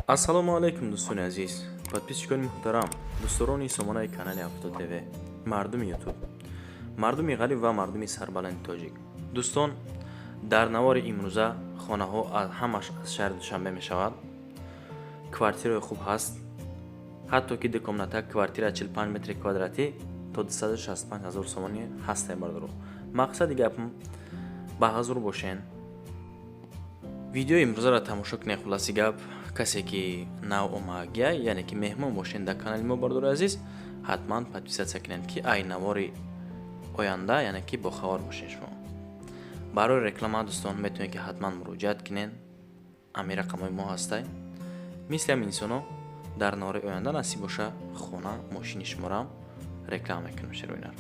Ассалому алайкум, дӯстони азиз, подписчикони муҳтарам, дӯстдорони сомонаи канали Авто ТВ, мардуми Ютуб, мардуми ғариб ва мардуми сарбаланди тоҷик. Дӯстон, дар навори имрӯза хонаҳо ҳамаш аз шаҳри Душанбе мешавад. Квартираи хуб ҳаст, ҳатто ки ду комната квартира 45 метри квадратӣ то 265 ҳазор сомонӣ ҳастай. Бародаро, мақсади гапм, ба ҳазур бошен, видеои имрӯзаро тамошо кунед. Хулоси гап, касе ки нав омагия, яъне ки меҳмон бошен дар канали мо, бародари азиз, ҳатман подписаться кунед, ки ай навори оянда, яъне ки бохабар бошен шумо. Барои реклама, дӯстон, метавонед ки ҳатман муроҷиат кунед, ами рақамҳои мо ҳастай. Мисли ҳамин инсоно дар навори оянда, насиб боша, хона, мошини шуморам реклама мекунем. Шероинар,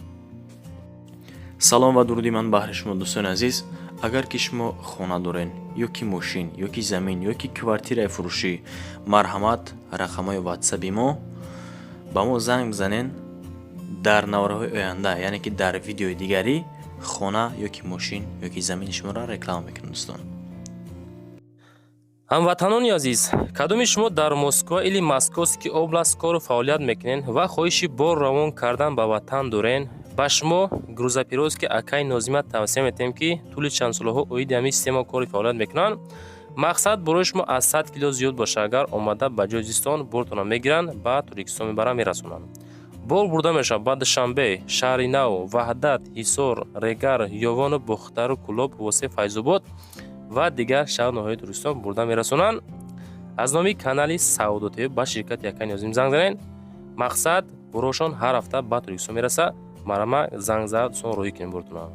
салом ва дуруди ман баҳри шумо, дӯстони азиз. Агар ки шумо хона дорен ё ки мошин, ё ки замин, ё ки квартираи фурӯшӣ, марҳамат, рақамҳои ватсаби мо ба мо занг бизанен. Дар наворҳои оянда, яъне ки дар видеои дигарӣ, хона ё ки мошин, ё ки замини шуморо реклама мекунем, дӯстон. Ҳамватанони азиз, кадоми шумо дар Москва или Московский область кору фаъолият мекунед ва хоҳиши бор равон кардан ба ватан дорен, ба шумо грузоперевозки акай Нозима тавсия метиҳем, ки тӯли чанд солаҳо оиди ҳамин система кори фаъолият мекунанд. Мақсад, борои шумо аз 100 кило зиёд боша, агар омада ба ҷои зистон бортона мегиранд, ба Тоҷикистон мебаранд, мерасонанд. Бор бурда мешавад ба Душанбе, Шаҳри Нав, Ваҳдат, Ҳисор, Регар, Ёвону Бохтару Кӯлоб, Восе, Файзобод ва дигар шаҳру ноҳияи Тоҷикистон бурда мерасонанд. Аз номи канали Савдо ТВ ба ширкати акай Нозим занг занед. Мақсад, борошон ҳар ҳафта ба Тоҷикистон мерасад. Марама, занг зад, дӯстон, роҳӣ кунем бортона.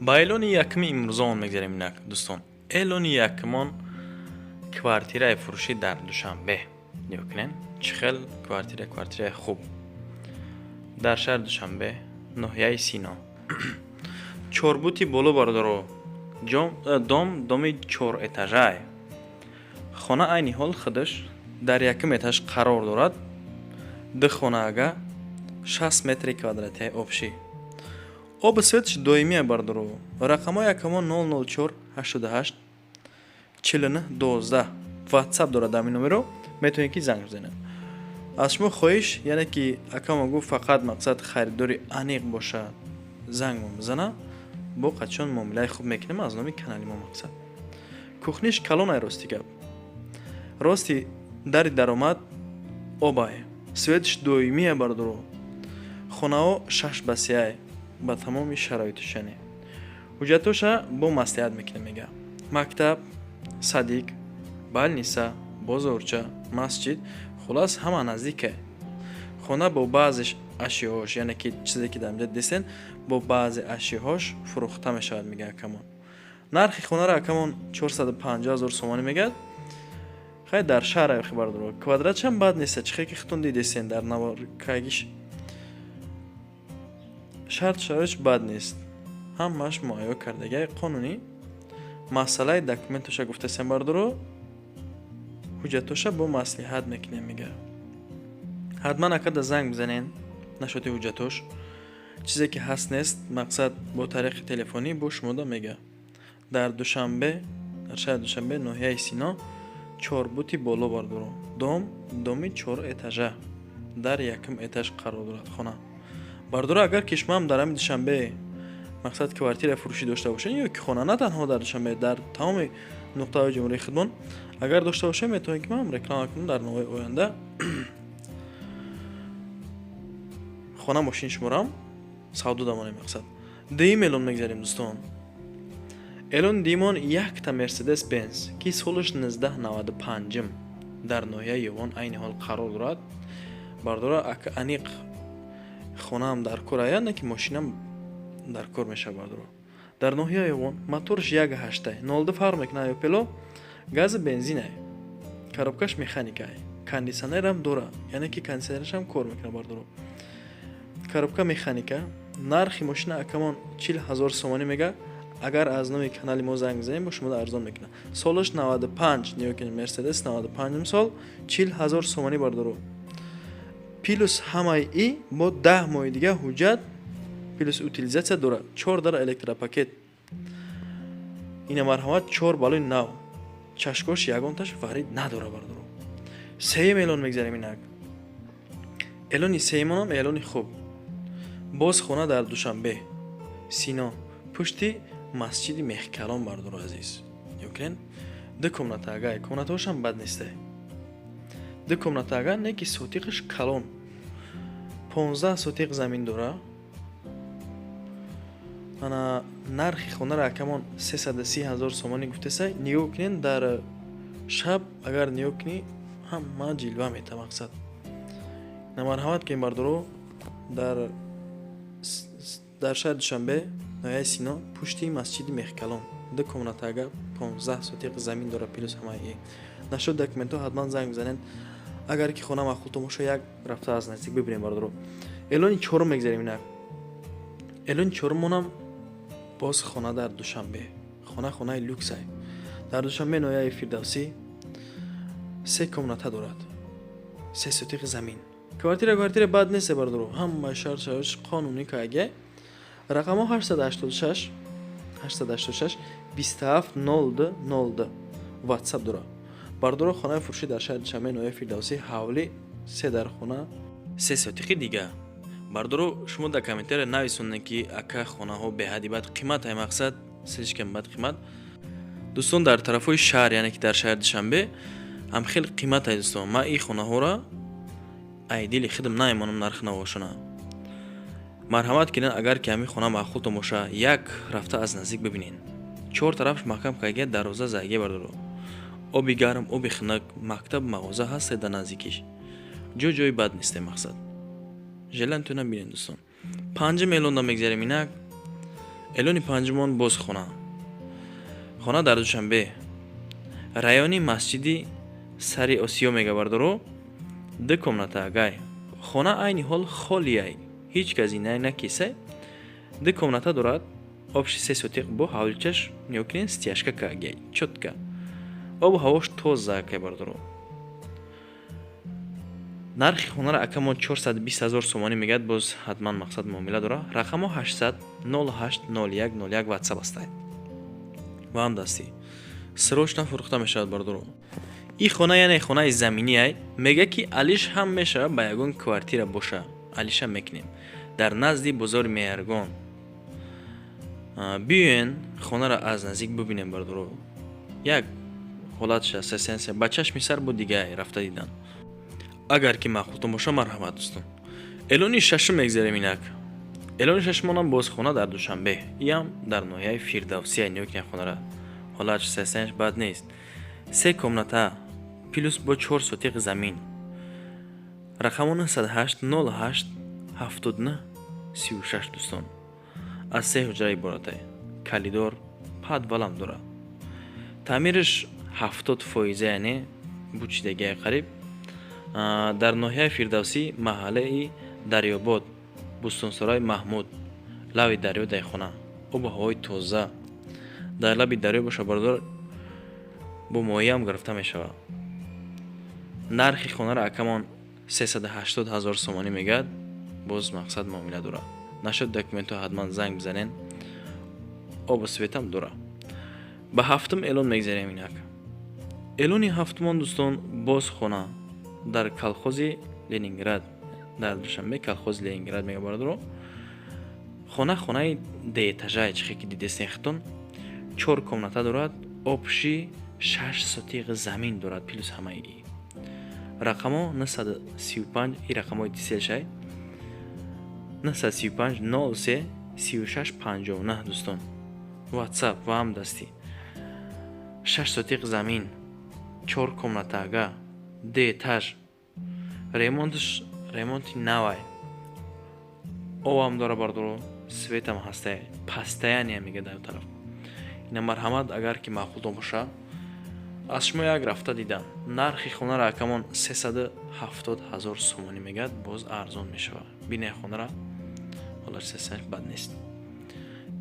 Ба эълони якуми имрӯзаон мегзарем. Инак, дӯстон, эълони якумон квартираи фурӯшӣ дар Душанбе. Нигоҳ кунед, чӣ хел квартира, квартираи хуб дар шаҳри Душанбе, ноҳияи Сино, Чорбути Боло. Бародаро, дом доми чорэтажае. Хона айни ҳол худаш дар якум этаж қарор дорад. Ду хонаага, 60 метри квадратияи общий, обу светш доимия. Бародаро, рақамҳои акамо 004 88 49 12 ватсап дорад. Дар ин номеро метавонед ки занг бизанед. Аз шумо хоҳиш, яъне ки акамо гуфт, фақат мақсад харидори аниқ бошад, занг бизана, бо қачон муомилаи хуб мекунем аз номи канали мо. Мақсад, кухниш калонай. Рости гап, рости дари даромад обай, светш доимия. Бародаро, хонаҳо 6 ба 3-ай, ба тамоми шароитушане. Ҳуҷҷатоша бо маслиҳат мекунем, мега. Мактаб, садик, больница, бозорча, масҷид, хулас, ҳама наздика. Хона бо баъзе ашёҳош, яъне ки чизе ки дар инҷа дидестен, бо баъзе ашёҳош фурӯхта мешавад, мега акамон. Нархи хонаро акамон 450 ҳазор сомонӣ мегӯяд. Хай, дар шаҳр ай, бародаро, квадратшам бад неста, чӣ хел ки худтон дидестен дар наворкагиш. Шарт шароитш бад нест, ҳамааш муҳайё кардагиай, қонунӣ. Масъалаи документоша гуфтасем, бародаро, ҳуҷҷатоша бо маслиҳат мекунем, мега. Ҳатман акада занг бизанен нашоти ҳуҷҷатош, чизе ки ҳаст, нест, мақсад, бо тариқи телефонӣ бо шумода мега. Дар Душанбе, дар шаҳри Душанбе, ноҳияи Сино, Чорбути Боло. Бародаро, дом доми чор этажа, дар якум этаж қарор дорад хона. Бародаро, агар ки шумоам дар ҳамин Душанбе, мақсад, квартира фурӯшӣ дошта бошед ё ки хона, на танҳо дар Душанбе, дар тамоми нуқтаҳои ҷумҳурии худмон агар дошта бошем, метавонем ки ман реклама кунам дар навои оянда хона, мошини шуморам савдо дамонем. Мақсад, дуюм эълон мегзарем, дӯстон. Эълони дуюмон якта Мерседес Бенз, ки солаш 1995, дар ноҳияи Ёвон айни ҳол қарор дорад. Бардора, ака, аниқ хонаам дар кор ая, не ки мошинам дар кор мешавад. Бардоро, дар ноҳияи Ёвон, моторш 1,8-ай, 0,2 фарқ мекунад опело, гази бензинай, коробкаш механикай, кондитсионерам дора, яъне ки кондитсионерашам кор мекунад. Бардоро, коробка механика. Нархи мошина акамон 40 ҳазор сомонӣ мега. Агар аз номи канали мо занг бизанем, бо шумо арзон мекунад. Солаш 95, нигоҳ кунед, Мерседес 95 сол, 40 ҳазор сомонӣ, бардоро. Плюс ҳамаи и бо 10 моҳи дига ҳуҷҷат, плюс утилизация дорад, чор дара электропакет. Ина, марҳамат, чор балои нав, чашкош ягонташ варид надора, бардоро. Сеюм эълон мегзарем инак. Эълони сеюмонам эълони хуб. Боз хона дар Душанбе, Сино, пушти масҷиди Мехкалон, бардору азиз. Нигоҳ кунед, ду комната агай, комнатаҳошам бад несте. Ду комната ага, не ки сотиқаш калон. 15 сотиқ замин дора. Ана нархи хонаро акамон 330 ҳазор сомонӣ гуфтесай. Нигоҳ кунед, дар шаб агар нигоҳ кунӣ, ҳама ҷилва мета, мақсад. Намарҳамат кунед, бардоро, дар шаҳри Душанбе, ноҳияи Сино, пушти масҷиди Мехкалон, ду комната ага, 15 сотиқ замин дора, плюс ҳамаи. Нашуд документҳо, ҳатман занг бизанед. Агар ки хона маъқултон боша, як рафта аз наздик бибинем, бардоро. Эълони чорум мегзарем инак. Эълони чорумонам боз хона дар Душанбе. Хона хонаи люксай. Дар Душанбе, ноҳияи Фирдавсӣ, се комната дорад, 3 сотиқ замин. Квартира бад нест, бардоро, ҳама шарт шароитш қонунӣ каге. Рақамҳо 886 886 27 02 02 ватсап дора, бардоро. Хонаи фурӯшӣ дар шаҳри Душанбе, ноҳияи Фирдавсӣ, ҳавлӣ, се дар хона, се сотиқи дига. Бардоро, шумо дар комментария нависонед, ки ака, хонаҳо беҳадди бад қимат ай, мақсад, слишком бад қимат. Дӯстон, дар тарафҳои шаҳр, яъне ки дар шаҳри Душанбе ҳам хеле қимат ай, дӯстон. Ман ин хонаҳоро ай дили худам наемонам нархи навошона. Марҳамат кунед, агар ки ҳамин хона маъқултон боша, як рафта аз наздик бибинед. Чор тарафаш маҳкам кайга, дарвоза зайге, бардоро. Оби гарм, оби хунук, мактаб, мағоза ҳасте дар наздикиш. Ҷо ҷои бад несте, мақсад. Желание бинед, дӯстон. Панҷум эълонда мегзарем инак. Эълони панҷумон боз хона. Хона дар Душанбе, райони масҷиди Сари Осиё мега, бардоро. Ду комната агай. Хона айни ҳол холиай, ҳеҷ кас инай накисай. Ду комната дорад, общий се сотиқ, бо ҳавличаш. Нигоҳ кунед, стяжка кагай, чётко. Обу ҳавош тоза акай, бардоро. Нархи хонаро акамон 420 ҳазор сомонӣ мегӯяд, боз ҳатман, мақсад, муомила дора. Рақамҳо 800 08 01 01 ватсап ҳастанд ва ҳам дастӣ. Срочно фурӯхта мешавад, бардоро. Ин хона, яъне хонаи заминиай, мегӯяд, ки алиш ҳам мешавад, ба ягон квартира боша, алишам мекунем. Дар назди бозори Меҳргон. Биёен, хонаро аз наздик бибинем, бардоро. Як ҳолатш аст, сенсия ба чашми сар бо дигай рафта дидан. Агар ки маъқултон боша, марҳамат, дӯстон. Эълони шашум мегзарем инак. Эълони шашумонам боз хона дар Душанбе, иам дар ноҳияи Фирдавсия. Нигоҳ кунед хонара, ҳолатш, сесенш бад нест. Се комната плюс бо 4 сотиқ замин. Рақамо 908 08 79 36, дӯстон. Аз се ҳуҷра иборатай, коридор, подвалам дорад. Таъмираш 70%, яъне бучидагиай қариб. Дар ноҳияи Фирдавсӣ, маҳаллаи Дарёбод, бӯстонсарои Маҳмуд, лави дарё дай хона. Обу ҳавои тоза, дар лаби дарё боша, бардор, бо моҳиям гирифта мешавад. Нархи хонаро акамон 380 ҳазор сомонӣ мегӯяд, боз, мақсад, муомила дорад. Нашуд документҳо, ҳатман занг бизанед. Обу светам дорад. Ба ҳафтум эълон мегзарем инак. Эълони ҳафтумон, дӯстон, боз хона дар колхози Ленинград, дар Душанбе, колхози Ленинград мега, бардоро. Хона хонаи дуэтажае, чихе ки дидестен хитон. Чор комната дорад, общий 6 сотиқ замин дорад, плюс ҳамаи. Рақамо 935, и рақамҳои тиселшай, 935 03 36 59, дӯстон, ватсап ва ҳам дастӣ. 6 сотиқ замин, чор комнатага, ду этаж, ремонтш ремонти навай, обам дора, бардоро, светам ҳастай, постоянно мега дар тараф. Ина марҳамат, агар ки маъқултон боша, аз шумо як рафта дидам. Нархи хонаро акамон 370 ҳазор сомонӣ мегӯяд, боз арзон мешавад. Бине хонара, ҳолаш сесаш бад нест.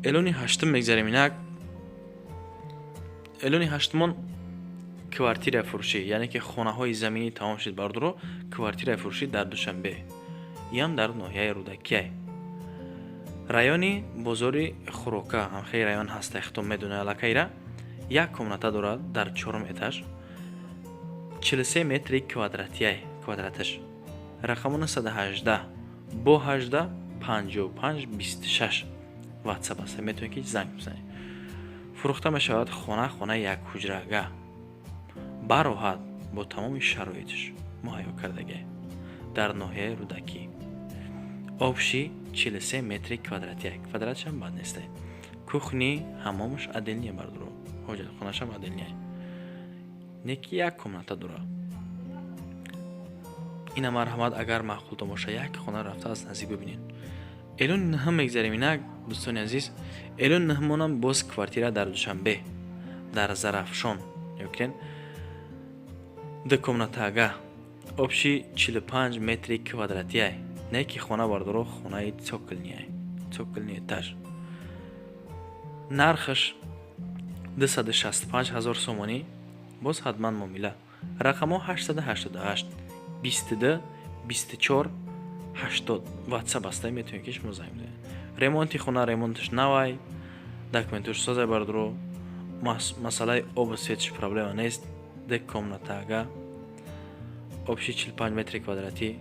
Эълони ҳаштум мегзарем инак. Эълони ҳаштумон квартираи фурӯшӣ, яъне ки хонаҳои заминӣ тамом шуд, бардоро. Квартираи фурӯшӣ дар Душанбе, иам дар ноҳияи Рӯдакиай, райони бозори Хӯрока, ҳамхели район ҳаста, хитон медонед аллакайра. Як комната дорад дар чорум этаж. 43 метри квадратияй квадраташ. Рақаму 918 бо 18 55 26 ватсап аст, метавонед, ки занг бизанед. Фурӯхта мешавад хона, хонаи якҳуҷрага, бароҳат, бо тамоми шароитш муҳайё кардагӣ, дар ноҳияи Рӯдакӣ. Общий 43 метри квадратия, квадратшам бад несте. Кухни, ҳаммомаш отдельный, бардуро, ҳоҷатхонашам отдельный, неки як комната дора. Ина, марҳамат, агар маъқултон боша, як хона рафта аз наздик бибинед. Эълони нӯҳум мегзарем инак, дӯстони азиз. Эълони нӯҳумонам боз квартира дар Душанбе, дар Зарафшон. Ёкунед, ду комнатага, общий 45 метри квадратияй. Не ки хона, бардоро, хонаи цокольный, цокольный этаж. Нархаш 265 ҳазор сомонӣ, боз ҳатман муомила. Рақамҳо 888 22 24 80 ватсап аста, метавонед, ки шумо занг бизанед. Ремонти хона, ремонташ навай, документош созай, бардоро, масъалаи обу светш проблема нест. Ду комнатага, общий 45 метри квадратӣ,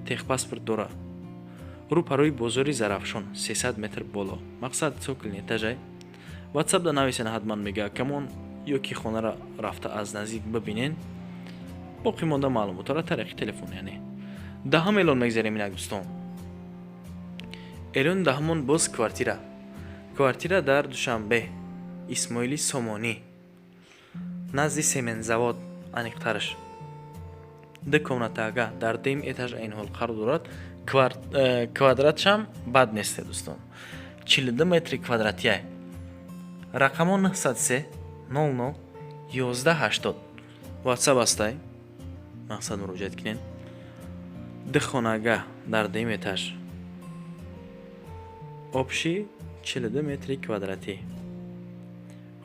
техпаспорт дора. Рӯ парои бозори Зарафшон, 300 метр боло. Мақсад, цокольный этажай. Ватсапда нависен, ҳатман мега камон, ё ки хонара рафта аз наздик бибинен. Боқӣ монда маълумотҳоро тариқи телефон. Яъне даҳум эълон мегзарем инак, дӯстон. Эълони даҳумон боз квартира, квартира дар Душанбе, Исмоили Сомонӣ, назди семензавод аниқтараш. Ду комнатага дар дуюм этаж айни ҳол қарор дорад. Квадратшам бад несте, дӯстон, 42 метри квадратияй. Рақамо 903 00 11 80 ватсап астай. Мақсад, муроҷиат кунед. Ду хонага дар дуюм этаж, общий 42 метри квадратӣ.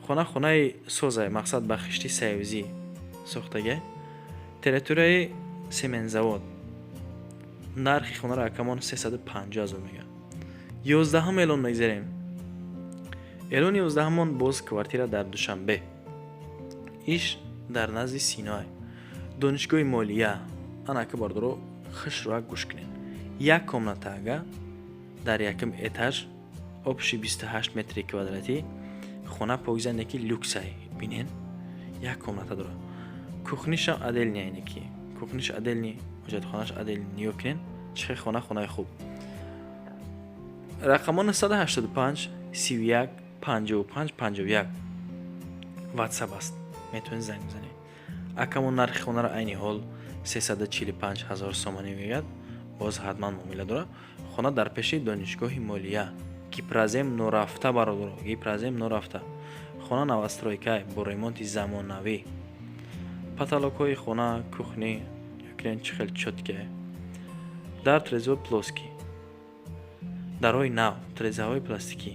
Хона хонаи созай, мақсад, ба хишти союзӣ сохтага, территорияи семензавод. Нархи хонаро акамон 350 ҳазор мегӯяд. 11-ум эълон мегзарем. Эълони 11-умон боз квартира дар Душанбе, иш дар назди Синоай, донишгоҳи молия. Анака, бардоро, хушрӯак гӯш кунед. Як комнатага дар якум этаж, общий 28 метри квадратӣ. Хона покиза, ки люксай. Бинен, як комната дорад, кухнишам отдельный, айне ки кухниш отдельный, ҳоҷатхонаш отдельный. Нигоҳ кунед, чӣ хел хона, хонаи хуб. Рақамо 985 31 55 51 ватсап аст, метавонед занг бизанед. Акамон нархи хонаро айни ҳол 345 ҳазор сомонӣ мегӯяд, боз ҳатман муомила дорад. Хона дар пеши донишгоҳи молия, Гипрозем норафта, бародаро, Гипрозем норафта. Хона новостройка, бо ремонти замонавӣ. Потолокҳои хона, кухни ёкунед, чӣ хел чёткие. Дар трезо плоский, дарҳои нав, трезаҳои пластикӣ.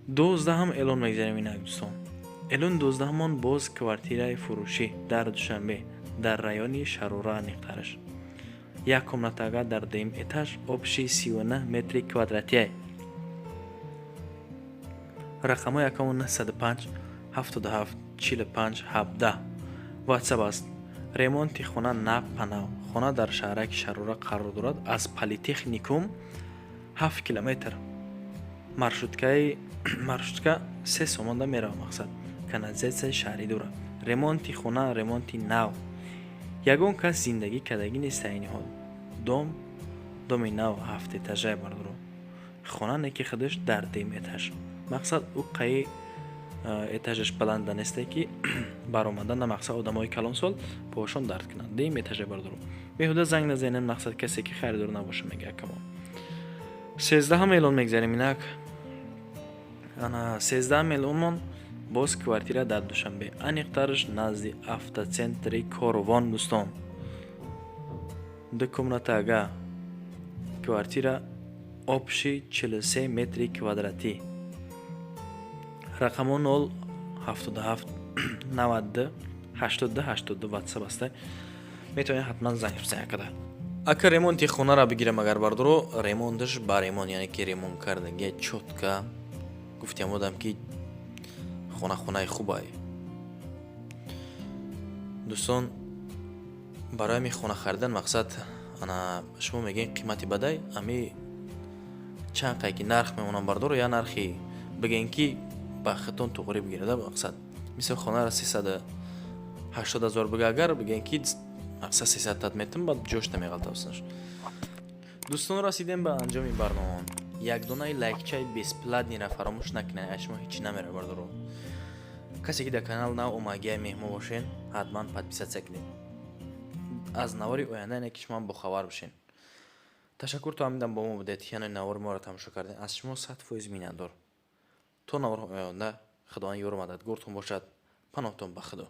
12-ҳам эълон мегзарем инак, дӯстон. Эълони 12-ҳамон боз квартираи фурӯшӣ дар Душанбе, дар райони Шарора аниқтараш. Як комнатага дар дуюм этаж, общий 39 метри квадратияй. Рақамҳои акамон 905 77 45 17 ватсап аст. Ремонти хона нав па нав. Хона дар шаҳраки Шарора қарор дорад, аз политехникум 7 километр. Маршрутка 3 сомонда мерава. Мақсад, канализатсияи шаҳрӣ дорад. Ремонти хона ремонти нав, ягон кас зиндагӣ кардагӣ нест айни ҳол. Дом, доми нав, ҳафтэтажае, бардоро. Хона не ки худаш дар дуюм этаж. Мақсад, ӯ қаи этажаш баланда несте, ки баромадан на, мақсад, одамои калонсол поашон дард кунанд. Дуюм этаже, бардоро. Беҳуда занг назанем, мақсад, касе ки харидор набоша, мега акамо. 13-ҳам эълон мегзарем инак. Ана, 13-ҳам эълонмон боз квартира дар Душанбе, аниқтараш назди автоцентри Корвон, дӯстон. Ду комнатага квартира, общий 43 метри квадратӣ. Рақамо 0 77 92 82 82 ватсап аста, метавонед ҳатман занг бизанед. Када ака ремонти хонара бигирам агар, бардоро, ремонташ ба ремонт, яъне ки ремонт кардагия, чётко. Гуфтиам одам, ки хона хонаи хубай. Дӯстон, барои ҳамин хона харидан, мақсад, ана шумо мегӯед, қимати бадай, ами чанд қай ки нарх мемонам, бардоро, я нархи бигӯен, ки ба худтон туғрӣ бигирада. Мақсад, мисол, хонаро 380 000 бига, агар бигӯен, ки мақсад, 300 тат метум, баъд ҷош намеғалтабсаш. Дӯстон, расидем ба анҷоми барномаон. Якдонаи лайкчаи бесплатный ра фаромӯш накунед, аз шумо ҳеҷ намера, бардоро. Касе ки дар канал нав омагиай, меҳмон бошен, ҳатман подписаться кунед, аз навори оянда ине ки шумо бохабар бошен. Ташаккур, то ҳамин дам бо мо будед, яъне навори моро тамошо кардем. Аз шумо 100% миннатдор. То навори оянда, Худованд ёру мададгортон бошад. Паноҳтон ба Худо.